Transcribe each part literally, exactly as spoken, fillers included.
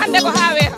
Nde ko haa weeta.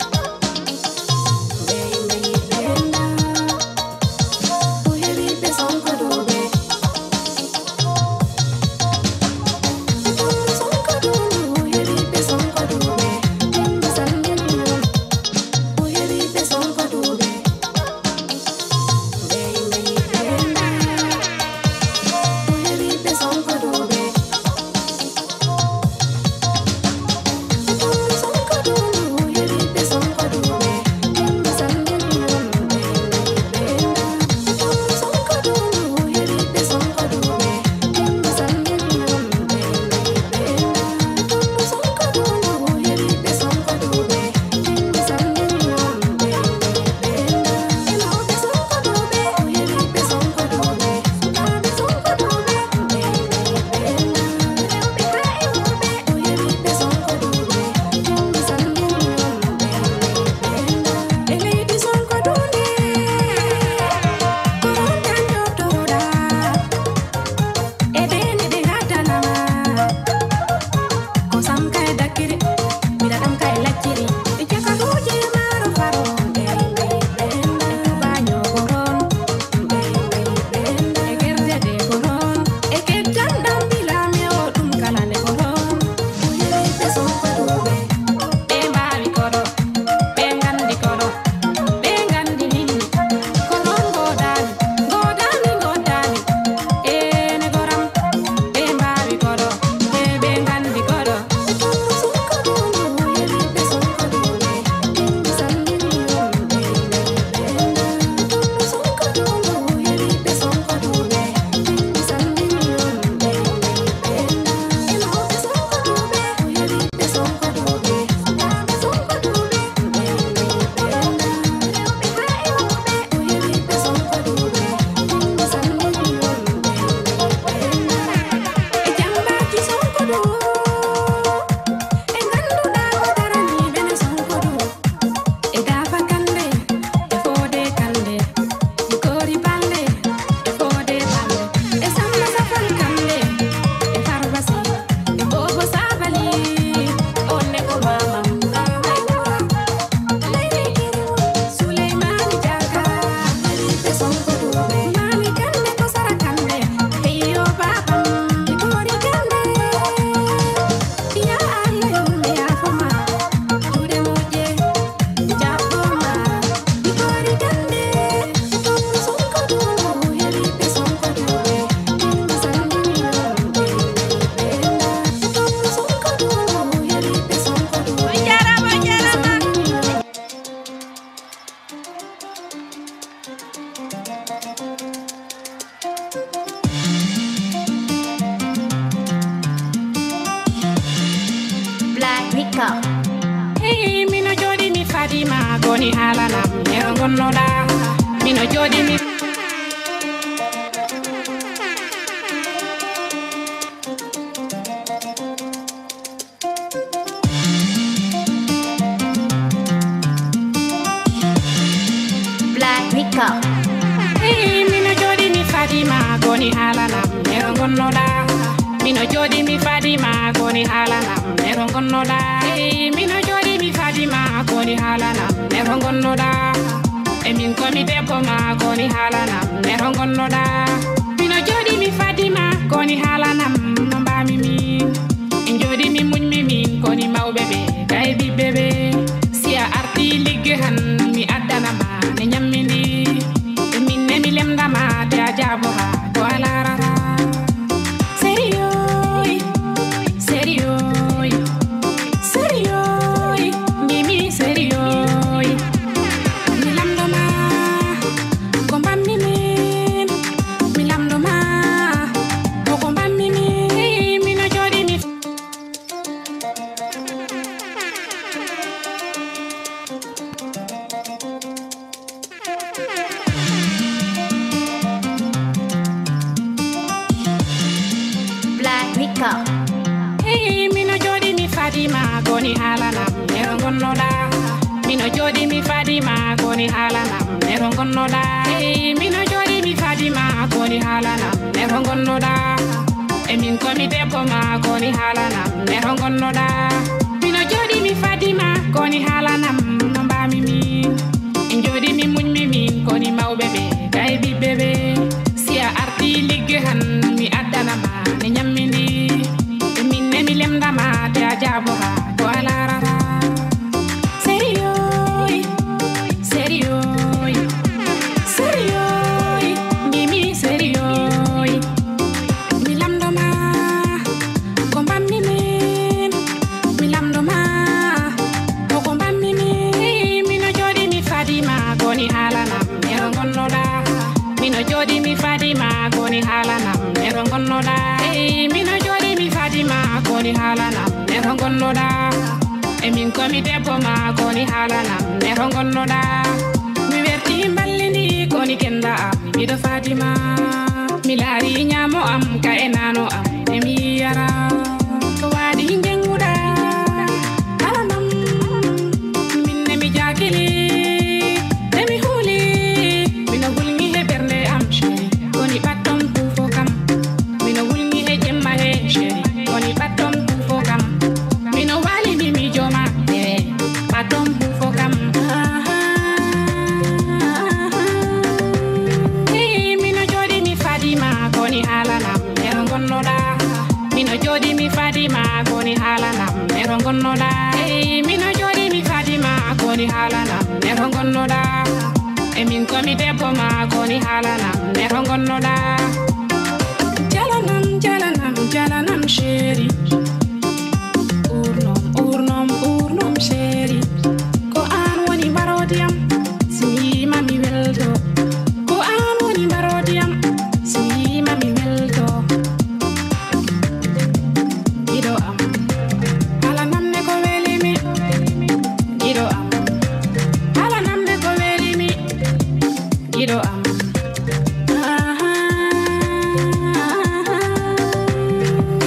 Black Rico. Hey, mino jooɗi mi Fadima, koni haalanam, nero gonnoɗa. Mino jooɗi mi Black Rico. Hey, mino jooɗi mi Fadima, koni haalanam, nero gonnoɗa. Mino jooɗi mi Fadima, koni haalanam, nero gonnoɗa. Hey, mino jooɗi mi Fadima, koni haalanam, nero gonnoɗa. E min komi debbo ma, koni haalanam, nero gonnoɗa. Mino jooɗi mi Fadima, koni haalanam, no mbami min. En jooɗi mi muñmi min, koni mawɓe ɓe, kay ɓiɓɓe ɓe. Si a arti ligge han, mi addana ma, ne ñammini. E min ne mi lemda ma, te a jaabo ma, ko a larata. Sérieux, sérieux, sérieux, Mimi, sérieux. Mi lamɗo ma, ko mbammi min. Mi lamɗo ma, ko ko mbammi min. Mino jooɗi mi Black Rico. Hey, mino jooɗi mi Fadima, koni haalanam, nero gonnoɗa. Mino jooɗi mi Fadima, koni haalanam, nero gonnoɗa. Hey, mino jooɗi mi Fadima, koni haalanam, nero gonnoɗa. E min komi debbo ma, koni haalanam, nero gonnoɗa. Mino jooɗi mi Fadima, koni haala Ma koni haalanam, neho ngonnoɗa. Mi werti mballi ndi, koni kenda am, miɗo fadima. Mi laari ñaamo am, ka e nano am, e mi yara. Ko waɗi njenguɗa, haalanam. Min ne mi jakili, e mi huli. Mino hulni he ɓernde am, chéri. Koni ɓatton hufo kam. Mino hulni he jemma he, chéri. Koni ɓatton hufo kam. Mino walini mi joma, eh, ɓatton hufo kam. Hey, mino jooɗi mi fadima, koni haalanam, neho ngonnoɗa. Mino jooɗi mi fadima, koni haalanam, neho ngonnoɗa. Hey, mino jooɗi mi fadima, koni haalanam, neho ngonnoɗa. E min komi debbo ma, koni haalanam, neho ngonnoɗa. Jalanam, jalanam, jalanam, chéri. Urnam, urnam, urnam, chéri. Ko an woni mbaroodi am, si mi yima mi welto. Ko an woni mbaroodi am, si mi yima mi welto. Giɗo am, haalanam ne ko weli mi. Giɗo am, haalanam ne ko weli mi. Giɗo am.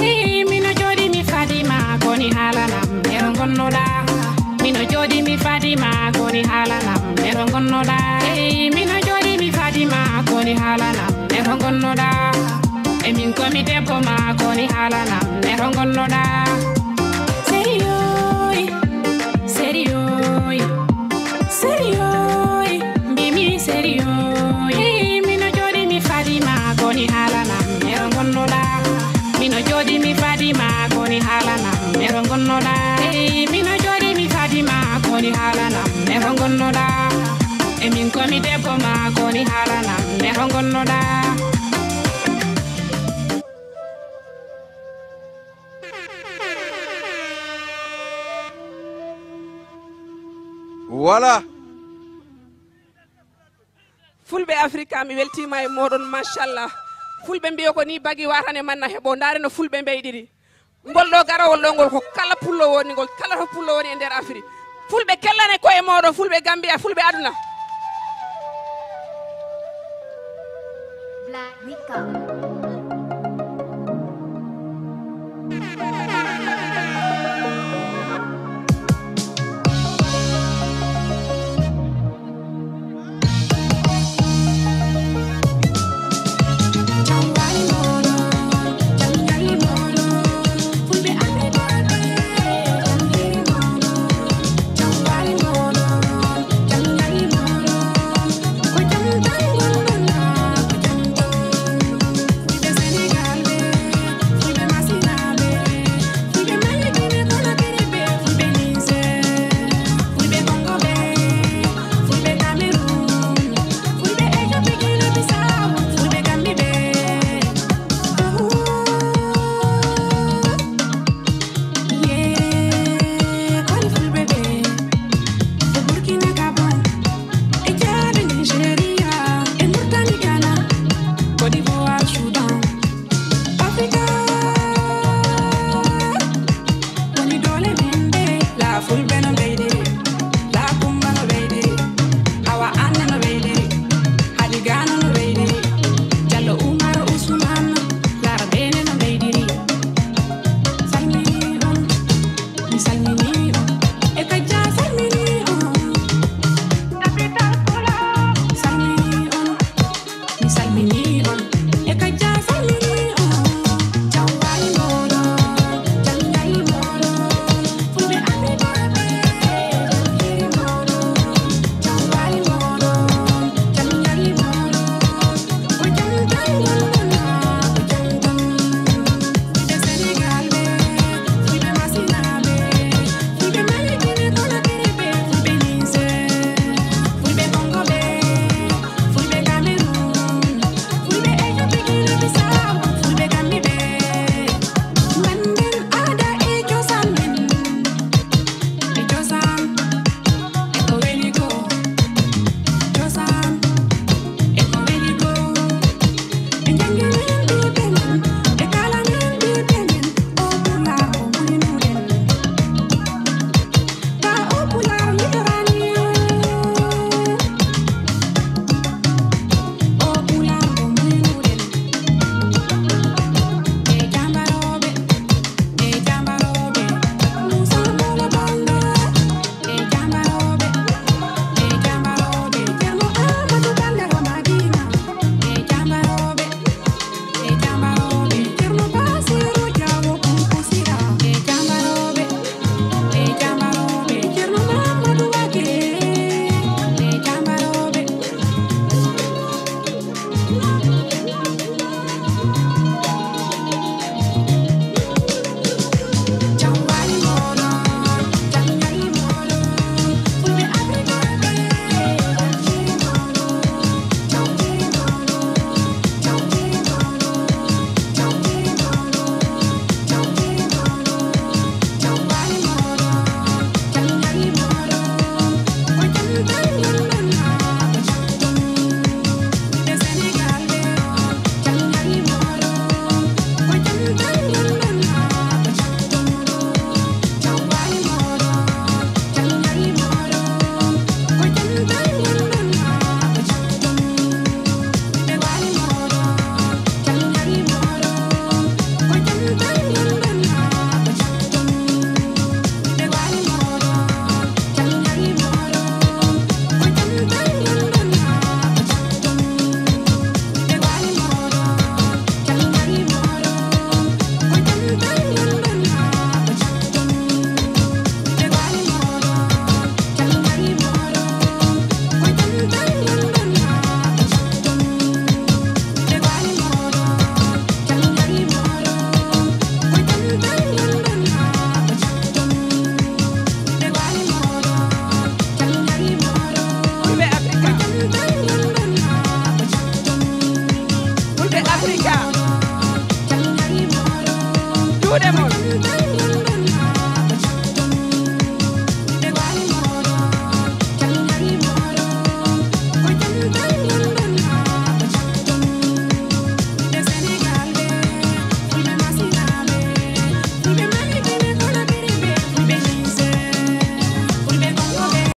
Hey, mino jooɗi mi fadima, koni haalanam, neho ngonnoɗa. Mino jooɗi mi fadima, koni haalanam, neho ngonnoɗa. Hey, mino jooɗi mi fadima, koni haalanam, neho ngonnoɗa. E min komi debbo ma, koni haalanam, neho ngonnoɗa. Sérieux, sérieux. Sérieux, mbimi sérieux. Hey, mino jooɗi mi fadima, koni haalanam, neho ngonnoɗa. Mino jooɗi mi fadima, koni haalanam, neho ngonnoɗa. Hey, mino jooɗi mi fadima, koni haalanam, neho ngonnoɗa. E min komi debbo ma, koni haalanam, neho ngonnoɗa. Voilà. Fulɓe Afrika, mi weltiima e mooɗon, machallah. Fulɓe mbiyo ko ni bagi watane manna heɓo. Ndaare no fulɓe mbeyɗiri. Ngol ɗo garawol ɗo ngol ko kala pullo woni ngol, kala to pullo woni e nder Afri. Fulɓe kellane koye mooɗon, fulɓe Gambia, fulɓe aduna. Black Rico.